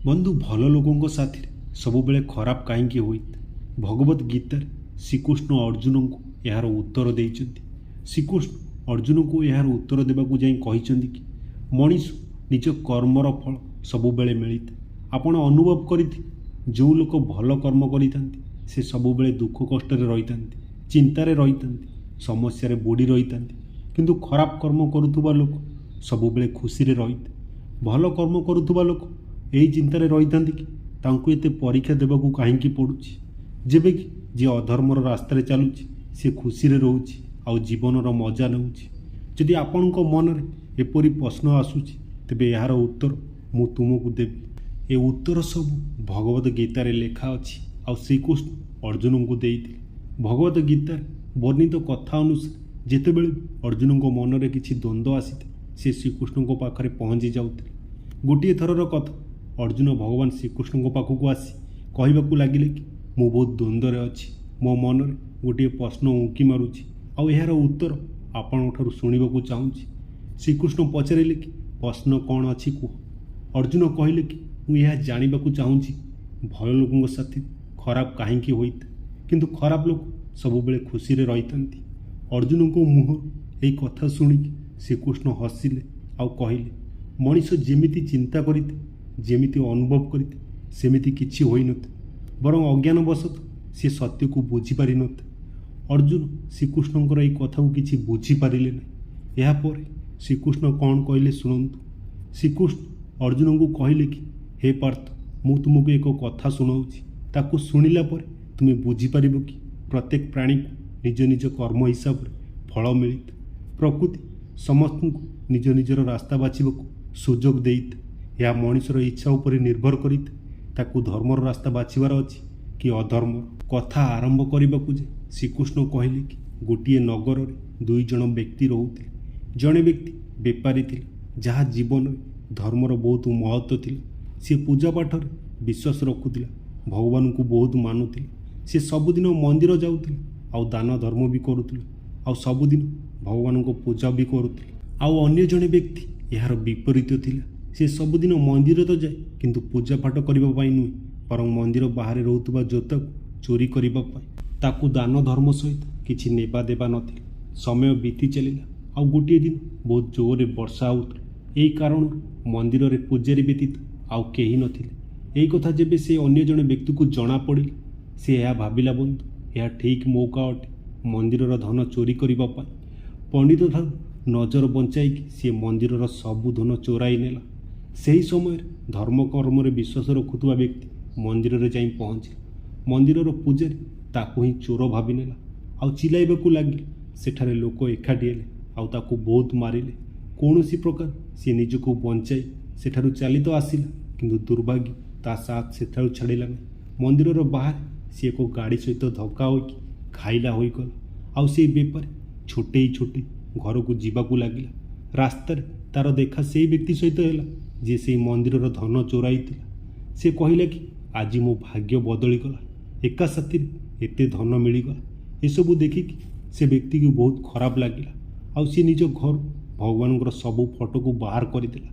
ବନ୍ଧୁ, ଭଲ ଲୋକଙ୍କ ସାଥିରେ ସବୁବେଳେ ଖରାପ କାହିଁକି ହୋଇଥାଏ? ଭଗବତ ଗୀତାରେ ଶ୍ରୀକୃଷ୍ଣ ଅର୍ଜୁନଙ୍କୁ ଏହାର ଉତ୍ତର ଦେଇଛନ୍ତି। ଶ୍ରୀକୃଷ୍ଣ ଅର୍ଜୁନଙ୍କୁ ଏହାର ଉତ୍ତର ଦେବାକୁ ଯାଇ କହିଛନ୍ତି କି ମଣିଷ ନିଜ କର୍ମର ଫଳ ସବୁବେଳେ ମିଳିଥାଏ। ଆପଣ ଅନୁଭବ କରିଥିବେ, ଯେଉଁ ଲୋକ ଭଲ କର୍ମ କରିଥାନ୍ତି ସେ ସବୁବେଳେ ଦୁଃଖ କଷ୍ଟରେ ରହିଥାନ୍ତି, ଚିନ୍ତାରେ ରହିଥାନ୍ତି, ସମସ୍ୟାରେ ବୁଡ଼ି ରହିଥାନ୍ତି। କିନ୍ତୁ ଖରାପ କର୍ମ କରୁଥିବା ଲୋକ ସବୁବେଳେ ଖୁସିରେ ରହିଥାଏ। ଭଲ କର୍ମ କରୁଥିବା ଲୋକ ଏହି ଚିନ୍ତାରେ ରହିଥାନ୍ତି କି ତାଙ୍କୁ ଏତେ ପରୀକ୍ଷା ଦେବାକୁ କାହିଁକି ପଡ଼ୁଛି, ଯେବେ କି ଯିଏ ଅଧର୍ମର ରାସ୍ତାରେ ଚାଲୁଛି ସେ ଖୁସିରେ ରହୁଛି ଆଉ ଜୀବନର ମଜା ନେଉଛି। ଯଦି ଆପଣଙ୍କ ମନରେ ଏପରି ପ୍ରଶ୍ନ ଆସୁଛି, ତେବେ ଏହାର ଉତ୍ତର ମୁଁ ତୁମକୁ ଦେବି। ଏ ଉତ୍ତର ସବୁ ଭଗବତ ଗୀତାରେ ଲେଖା ଅଛି ଆଉ ଶ୍ରୀକୃଷ୍ଣ ଅର୍ଜୁନଙ୍କୁ ଦେଇଥିଲେ। ଭଗବତ ଗୀତାରେ ବର୍ଣ୍ଣିତ କଥା ଅନୁସାରେ ଯେତେବେଳେ ଅର୍ଜୁନଙ୍କ ମନରେ କିଛି ଦ୍ୱନ୍ଦ୍ୱ ଆସିଥାଏ, ସେ ଶ୍ରୀକୃଷ୍ଣଙ୍କ ପାଖରେ ପହଞ୍ଚି ଯାଉଥିଲେ। ଗୋଟିଏ ଥରର କଥା, ଅର୍ଜୁନ ଭଗବାନ ଶ୍ରୀକୃଷ୍ଣଙ୍କ ପାଖକୁ ଆସି କହିବାକୁ ଲାଗିଲେ କି ମୁଁ ବହୁତ ଦ୍ୱନ୍ଦ୍ୱରେ ଅଛି, ମୋ ମନରେ ଗୋଟିଏ ପ୍ରଶ୍ନ ଉଙ୍କି ମାରୁଛି ଆଉ ଏହାର ଉତ୍ତର ଆପଣଙ୍କ ଠାରୁ ଶୁଣିବାକୁ ଚାହୁଁଛି। ଶ୍ରୀକୃଷ୍ଣ ପଚାରିଲେ କି ପ୍ରଶ୍ନ କ'ଣ ଅଛି କୁହ। ଅର୍ଜୁନ କହିଲେ କି ମୁଁ ଏହା ଜାଣିବାକୁ ଚାହୁଁଛି, ଭଲ ଲୋକଙ୍କ ସାଥି ଖରାପ କାହିଁକି ହୋଇଥାଏ, କିନ୍ତୁ ଖରାପ ଲୋକ ସବୁବେଳେ ଖୁସିରେ ରହିଥାନ୍ତି। ଅର୍ଜୁନଙ୍କ ମୁହଁ ଏହି କଥା ଶୁଣିକି ଶ୍ରୀକୃଷ୍ଣ ହସିଲେ ଆଉ କହିଲେ, ମଣିଷ ଯେମିତି ଚିନ୍ତା କରିଥାଏ, ଯେମିତି ଅନୁଭବ କରିଥାଏ, ସେମିତି କିଛି ହୋଇନଥାଏ, ବରଂ ଅଜ୍ଞାନବଶତଃ ସେ ସତ୍ୟକୁ ବୁଝିପାରିନଥାଏ। ଅର୍ଜୁନ ଶ୍ରୀକୃଷ୍ଣଙ୍କର ଏହି କଥାକୁ କିଛି ବୁଝିପାରିଲେ ନାହିଁ। ଏହାପରେ ଶ୍ରୀକୃଷ୍ଣ କ'ଣ କହିଲେ ଶୁଣନ୍ତୁ। ଶ୍ରୀକୃଷ୍ଣ ଅର୍ଜୁନଙ୍କୁ କହିଲେ କି ହେ ପାର୍ଥ, ମୁଁ ତୁମକୁ ଏକ କଥା ଶୁଣାଉଛି, ତାକୁ ଶୁଣିଲା ପରେ ତୁମେ ବୁଝିପାରିବ କି ପ୍ରତ୍ୟେକ ପ୍ରାଣୀକୁ ନିଜ ନିଜ କର୍ମ ହିସାବରେ ଫଳ ମିଳିଥାଏ। ପ୍ରକୃତି ସମସ୍ତଙ୍କୁ ନିଜ ନିଜର ରାସ୍ତା ବାଛିବାକୁ ସୁଯୋଗ ଦେଇଥାଏ। ଏହା ମଣିଷର ଇଚ୍ଛା ଉପରେ ନିର୍ଭର କରିଥାଏ, ତାକୁ ଧର୍ମର ରାସ୍ତା ବାଛିବାର ଅଛି କି ଅଧର୍ମର। କଥା ଆରମ୍ଭ କରିବାକୁ ଯେ ଶ୍ରୀକୃଷ୍ଣ କହିଲେ କି ଗୋଟିଏ ନଗରରେ ଦୁଇ ଜଣ ବ୍ୟକ୍ତି ରହୁଥିଲେ। ଜଣେ ବ୍ୟକ୍ତି ବେପାରୀ ଥିଲା, ଯାହା ଜୀବନରେ ଧର୍ମର ବହୁତ ମହତ୍ତ୍ୱ ଥିଲା। ସିଏ ପୂଜା ପାଠରେ ବିଶ୍ୱାସ ରଖୁଥିଲା, ଭଗବାନଙ୍କୁ ବହୁତ ମାନୁଥିଲା। ସେ ସବୁଦିନ ମନ୍ଦିର ଯାଉଥିଲା ଆଉ ଦାନ ଧର୍ମ ବି କରୁଥିଲା ଆଉ ସବୁଦିନ ଭଗବାନଙ୍କ ପୂଜା ବି କରୁଥିଲା। ଆଉ ଅନ୍ୟ ଜଣେ ବ୍ୟକ୍ତି ଏହାର ବିପରୀତ ଥିଲା। ସେ ସବୁଦିନ ମନ୍ଦିର ତ ଯାଏ, କିନ୍ତୁ ପୂଜା ପାଠ କରିବା ପାଇଁ ନୁହେଁ, ବରଂ ମନ୍ଦିର ବାହାରେ ରହୁଥିବା ଜୋତାକୁ ଚୋରି କରିବା ପାଇଁ। ତାକୁ ଦାନ ଧର୍ମ ସହିତ କିଛି ନେବା ଦେବା ନଥିଲା। ସମୟ ବିତି ଚାଲିଲା ଆଉ ଗୋଟିଏ ଦିନ ବହୁତ ଜୋରରେ ବର୍ଷା ହେଉଥିଲା। ଏହି କାରଣରୁ ମନ୍ଦିରରେ ପୂଜାରୀ ବ୍ୟତୀତ ଆଉ କେହି ନଥିଲେ। ଏହି କଥା ଯେବେ ସେ ଅନ୍ୟ ଜଣେ ବ୍ୟକ୍ତିକୁ ଜଣାପଡ଼ିଲା, ସେ ଏହା ଭାବିଲା, ବନ୍ଧୁ, ଏହା ଠିକ୍ ମୌକା ଅଟେ ମନ୍ଦିରର ଧନ ଚୋରି କରିବା ପାଇଁ। ପଣ୍ଡିତ ଠାରୁ ନଜର ବଞ୍ଚାଇକି ସିଏ ମନ୍ଦିରର ସବୁ ଧନ ଚୋରାଇ ନେଲା। ସେହି ସମୟରେ ଧର୍ମକର୍ମରେ ବିଶ୍ୱାସ ରଖୁଥିବା ବ୍ୟକ୍ତି ମନ୍ଦିରରେ ଯାଇ ପହଞ୍ଚିଲା। ମନ୍ଦିରର ପୂଜାରୀ ତାକୁ ହିଁ ଚୋର ଭାବିନେଲା ଆଉ ଚିଲାଇବାକୁ ଲାଗିଲା। ସେଠାରେ ଲୋକ ଏକାଠି ହେଲେ ଆଉ ତାକୁ ବହୁତ ମାରିଲେ। କୌଣସି ପ୍ରକାର ସିଏ ନିଜକୁ ବଞ୍ଚାଇ ସେଠାରୁ ଚାଲି ତ ଆସିଲା, କିନ୍ତୁ ଦୁର୍ଭାଗ୍ୟ ତା ସାଥ ସେଠାରୁ ଛାଡ଼ିଲା ନାହିଁ। ମନ୍ଦିରର ବାହାରେ ସିଏ ଏକ ଗାଡ଼ି ସହିତ ଧକ୍କା ହୋଇକି ଘାଇଲା ହୋଇଗଲା ଆଉ ସେଇ ବେପାରୀ ଛୋଟେଇ ଛୋଟେଇ ଘରକୁ ଯିବାକୁ ଲାଗିଲା। ରାସ୍ତାରେ ତାର ଦେଖା ସେଇ ବ୍ୟକ୍ତି ସହିତ ହେଲା, ଯିଏ ସେଇ ମନ୍ଦିରର ଧନ ଚୋରାଇଥିଲା। ସେ କହିଲା କି ଆଜି ମୋ ଭାଗ୍ୟ ବଦଳିଗଲା, ଏକା ସାଥିରେ ଏତେ ଧନ ମିଳିଗଲା। ଏସବୁ ଦେଖିକି ସେ ବ୍ୟକ୍ତିକୁ ବହୁତ ଖରାପ ଲାଗିଲା ଆଉ ସିଏ ନିଜ ଘରୁ ଭଗବାନଙ୍କର ସବୁ ଫଟୋକୁ ବାହାର କରିଦେଲା।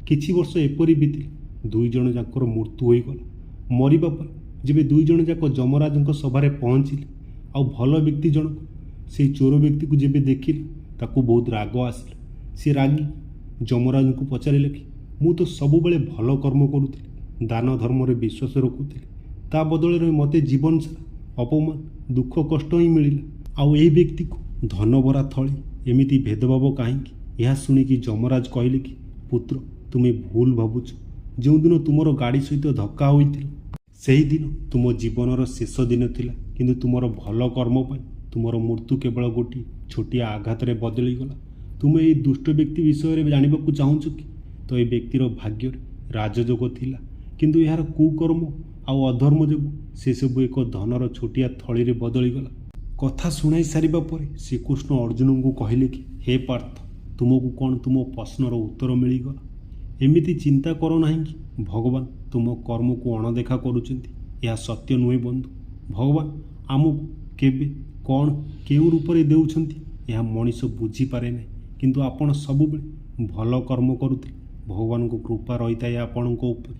କିଛି ବର୍ଷ ଏପରି ବିତିଲା, ଦୁଇ ଜଣ ଯାକର ମୃତ୍ୟୁ ହୋଇଗଲା। ମରିବା ପରେ ଯେବେ ଦୁଇ ଜଣ ଯାକ ଯମରାଜଙ୍କ ସଭାରେ ପହଞ୍ଚିଲେ ଆଉ ଭଲ ବ୍ୟକ୍ତି ଜଣକ ସେଇ ଚୋର ବ୍ୟକ୍ତିକୁ ଯେବେ ଦେଖିଲେ, ତାକୁ ବହୁତ ରାଗ ଆସିଲା। ସେ ରାଗି ଯମରାଜଙ୍କୁ ପଚାରିଲେ କି ମୁଁ ତ ସବୁବେଳେ ଭଲ କର୍ମ କରୁଥିଲି, ଦାନ ଧର୍ମରେ ବିଶ୍ୱାସ ରଖୁଥିଲି, ତା ବଦଳରେ ମୋତେ ଜୀବନ ସାରା ଅପମାନ, ଦୁଃଖ, କଷ୍ଟ ହିଁ ମିଳିଲା ଆଉ ଏହି ବ୍ୟକ୍ତିକୁ ଧନଭରା ଥଳି, ଏମିତି ଭେଦଭାବ କାହିଁକି? ଏହା ଶୁଣିକି ଯମରାଜ କହିଲେ କି ପୁତ୍ର, ତୁମେ ଭୁଲ ଭାବୁଛ। ଯେଉଁଦିନ ତୁମର ଗାଡ଼ି ସହିତ ଧକ୍କା ହୋଇଥିଲା, ସେହିଦିନ ତୁମ ଜୀବନର ଶେଷ ଦିନ ଥିଲା, କିନ୍ତୁ ତୁମର ଭଲ କର୍ମ ପାଇଁ ତୁମର ମୃତ୍ୟୁ କେବଳ ଗୋଟିଏ ଛୋଟିଆ ଆଘାତରେ ବଦଳିଗଲା। ତୁମେ ଏହି ଦୁଷ୍ଟ ବ୍ୟକ୍ତି ବିଷୟରେ ଜାଣିବାକୁ ଚାହୁଁଛ କି? ତ ଏହି ବ୍ୟକ୍ତିର ଭାଗ୍ୟରେ ରାଜଯୋଗ ଥିଲା, କିନ୍ତୁ ଏହାର କୁକର୍ମ ଆଉ ଅଧର୍ମ ଯୋଗୁଁ ସେସବୁ ଏକ ଧନର ଛୋଟିଆ ଥଳିରେ ବଦଳିଗଲା। କଥା ଶୁଣାଇ ସାରିବା ପରେ ଶ୍ରୀକୃଷ୍ଣ ଅର୍ଜୁନଙ୍କୁ କହିଲେ କି ହେ ପାର୍ଥ, ତୁମକୁ କ'ଣ ତୁମ ପ୍ରଶ୍ନର ଉତ୍ତର ମିଳିଗଲା? ଏମିତି ଚିନ୍ତା କର ନାହିଁ କି ଭଗବାନ ତୁମ କର୍ମକୁ ଅଣଦେଖା କରୁଛନ୍ତି। ଏହା ସତ୍ୟ ନୁହେଁ ବନ୍ଧୁ। ଭଗବାନ ଆମକୁ କେବେ କ'ଣ କେଉଁ ରୂପରେ ଦେଉଛନ୍ତି, ଏହା ମଣିଷ ବୁଝିପାରେ ନାହିଁ। କିନ୍ତୁ ଆପଣ ସବୁବେଳେ ଭଲ କର୍ମ କରୁଥିଲେ ଭଗବାନଙ୍କ କୃପା ରହିଥାଏ ଆପଣଙ୍କ ଉପରେ।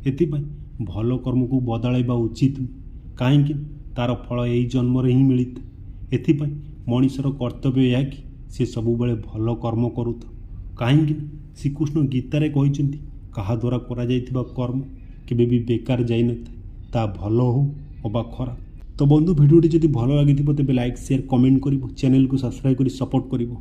ଏଥିପାଇଁ ଭଲ କର୍ମକୁ ବଦଳାଇବା ଉଚିତ, କାହିଁକି ତା'ର ଫଳ ଏଇ ଜନ୍ମରେ ହିଁ ମିଳିଥାଏ। ଏଥିପାଇଁ ମଣିଷର କର୍ତ୍ତବ୍ୟ ଏହା କି ସେ ସବୁବେଳେ ଭଲ କର୍ମ କରୁଥାଉ, କାହିଁକି ଶ୍ରୀକୃଷ୍ଣ ଗୀତାରେ କହିଛନ୍ତି କାହା ଦ୍ୱାରା କରାଯାଇଥିବା କର୍ମ କେବେ ବି ବେକାର ଯାଇନଥାଏ, ତାହା ଭଲ ହେଉ ଅବା ଖରାପ। ତ ବନ୍ଧୁ, ଭିଡ଼ିଓଟି ଯଦି ଭଲ ଲାଗିଥିବ ତେବେ ଲାଇକ୍, ସେୟାର, କମେଣ୍ଟ କରିବ, ଚ୍ୟାନେଲକୁ ସବସ୍କ୍ରାଇବ୍ କରି ସପୋର୍ଟ କରିବ।